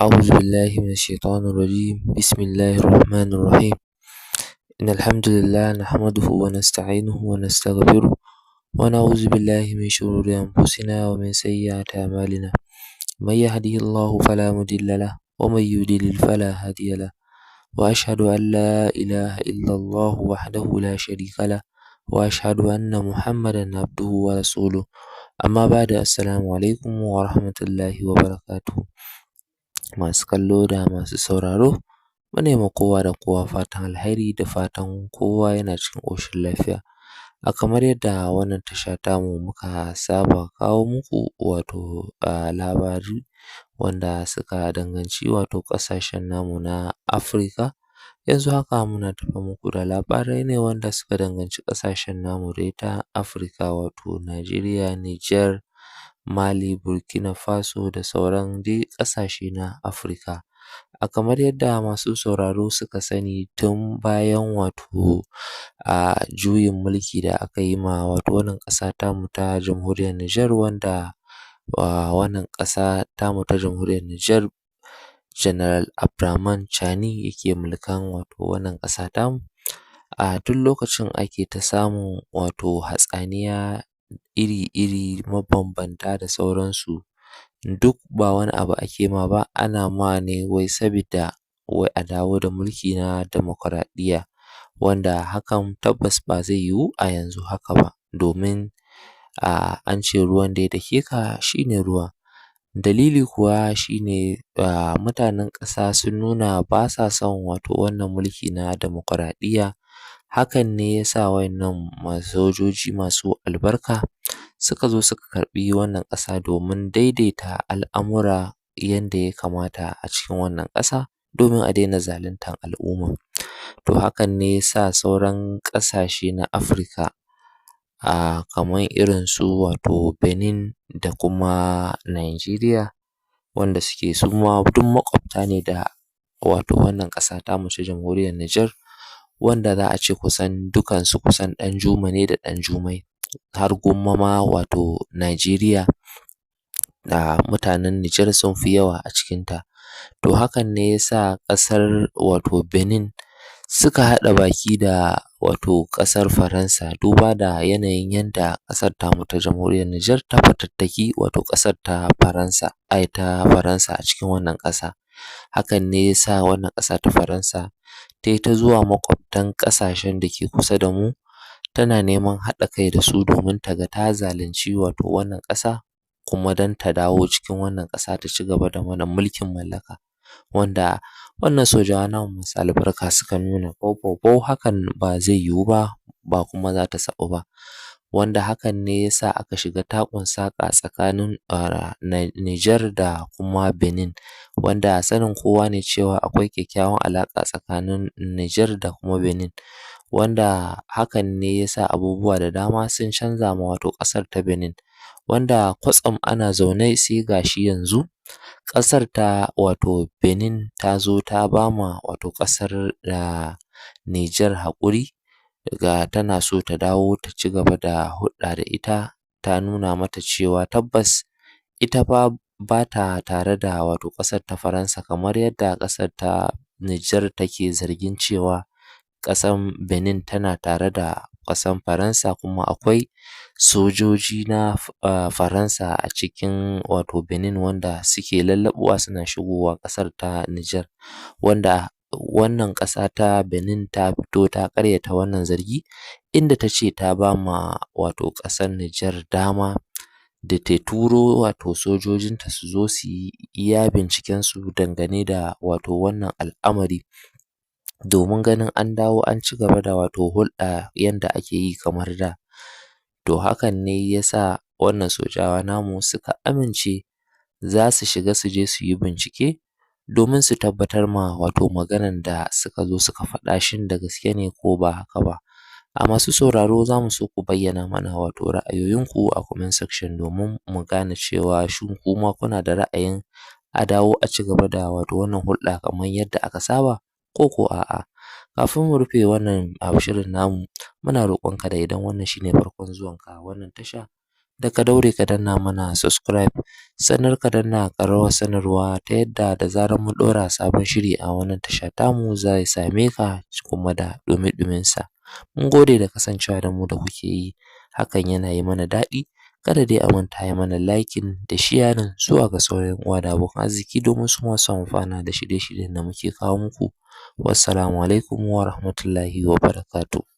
أعوذ بالله من الشيطان الرجيم. بسم الله الرحمن الرحيم. إن الحمد لله نحمده ونستعينه ونستغفره ونعوذ بالله من شرور أنفسنا ومن سيئات أعمالنا. من يهده الله فلا مضل له ومن يضلل فلا هادي له، وأشهد أن لا إله إلا الله وحده لا شريك له، وأشهد أن محمدا عبده ورسوله. أما بعد، السلام عليكم ورحمة الله وبركاته. Masu kallo da masu sauraro, muna ma kowa da kowa fatan alheri da fatan kowa yana cikin ƙoshin lafiya. A kamar yadda wannan tasha tamu muka saba kawo muku wato labaru wanda suka danganci wato ƙasashen namu na Afirka. Yanzu haka muna tafe muku da labarai ne wanda suka danganci ƙasashen namu dai ta Afirka, wato Najeriya, Nijar, Mali, Burkina Faso da sauran dai ƙasashe na Afirka. A kamar yadda masu sauraro suka sani, tun bayan wato juyin mulki da aka yi ma wato wannan ƙasa tamu ta Jamhuriyar Nijar, wanda wannan ƙasa tamu ta Jamhuriyar Nijar, General Abdurrahman Chani yake mulkan wato wannan ƙasa tamu. A tun lokacin ake ta samun wato hatsaniya iri-iri mabambanta da sauransu. Duk ba wani abu ake ma ba, ana ma ne wai sabida wai a dawo da mulki na dimokuraɗiyya, wanda hakan tabbas ba zai yiwu a yanzu haka ba, domin an ce ruwan da ya dake ka shi ne ruwa. Dalili kuwa shi ne mutanen ƙasa sun nuna ba sa son wato wannan mulki na dimokuraɗiyya. Hakan ne ya sa waɗannan sojoji masu albarka suka zo suka karɓi wannan ƙasa domin daidaita al'amura yanda ya kamata a cikin wannan ƙasa, domin a daina zaluntar al'umma. To hakan ne ya sa sauran ƙasashe na Afirka, kamar irin su wato Benin da kuma Najeriya, wanda suke su ma duk maƙwabta ne da wato wannan ƙasa tamu ta Jamhuriyar Nijar, wanda za a ce kusan dukansu kusan ɗan juma ne da ɗan jummai, har gwamma ma wato Najeriya da mutanen Nijar sun fi yawa a cikinta. To hakan ne ya sa ƙasar wato Benin suka haɗa baki da wato ƙasar Faransa, duba da yanayin yanda ƙasar tamu ta Jamhuriyar Nijar ta fatattaki wato ƙasar ta Faransa, ai ta Faransa a cikin wannan ƙasa. Hakan ne ya sa wannan ƙasa ta Faransa ta yi ta zuwa maƙwabtan ƙasashen da ke kusa da mu, tana neman haɗa kai da su domin ta ga ta zalunci wato wannan ƙasa, kuma don ta dawo cikin wannan ƙasa ta ci gaba da mana mulkin mallaka. Wanda wannan sojawa namu masu albarka suka nuna fau fau fau, hakan ba zai yiwu ba, ba kuma za ta saɓu ba. Wanda hakan ne ya sa aka shiga takun saƙa tsakanin Nijar da kuma Benin, wanda sanin kowa ne cewa akwai kyakkyawan alaƙa tsakanin Nijar da kuma Benin, wanda hakan ne ya sa abubuwa da dama sun canza ma wato ƙasar ta Benin. Wanda kwatsam ana zaune sai ga shi yanzu ƙasar ta wato Benin ta zo ta ba ma wato ƙasar Nijar haƙuri, ga tana so ta dawo ta ci gaba da hulɗa da ita. Ta nuna mata cewa tabbas ita fa ba ta tare da wato ƙasar ta Faransa kamar yadda ƙasar ta Nijar take zargin cewa ƙasar Benin tana tare da ƙasar Faransa, kuma akwai sojoji na Faransa a cikin wato Benin wanda suke lallaɓuwa suna shigowa ƙasar ta Nijar. Wanda wannan ƙasa ta Benin ta fito ta ƙaryata wannan zargi, inda ta ce ta ba ma wato ƙasar Nijar dama da ta turo wato sojojinta su zo su yi iya bincikensu dangane da wato wannan al'amari, domin ganin an dawo an ci gaba da wato hulɗa yanda ake yi kamar da. To hakan ne ya sa wannan sojawa namu suka amince za su shiga su je su yi bincike domin su tabbatar ma wato maganan da suka zo suka faɗa, shin da gaske ne ko ba haka ba. A masu sauraro, za mu so ku bayyana mana wato ra'ayoyinku a comment section, domin mu gane cewa shin kuma kuna da ra'ayin a dawo a ci gaba da wato wannan hulɗa kamar yadda aka saba, ko ko a'a. Kafin mu rufe wannan shirin namu, muna roƙonka da idan wannan shine farkon zuwanka wannan tasha da ka daure ka danna mana subscribe, sannan ka danna ƙararrawar sanarwa ta yadda da zarar mun ɗora sabon shiri a wannan tasha tamu za ya same ka kuma da ɗumi-ɗuminsa. Mun gode da kasancewa da mu da kuke yi, hakan yana yi mana daɗi. Kada dai a manta yi mana liking da sharing zuwa ga sauran 'yan uwa da abokan arziki domin su ma su amfana da shirye-shiryen da muke kawo muku. Wassalamu alaikum wa rahmatullahi wa barakatuh.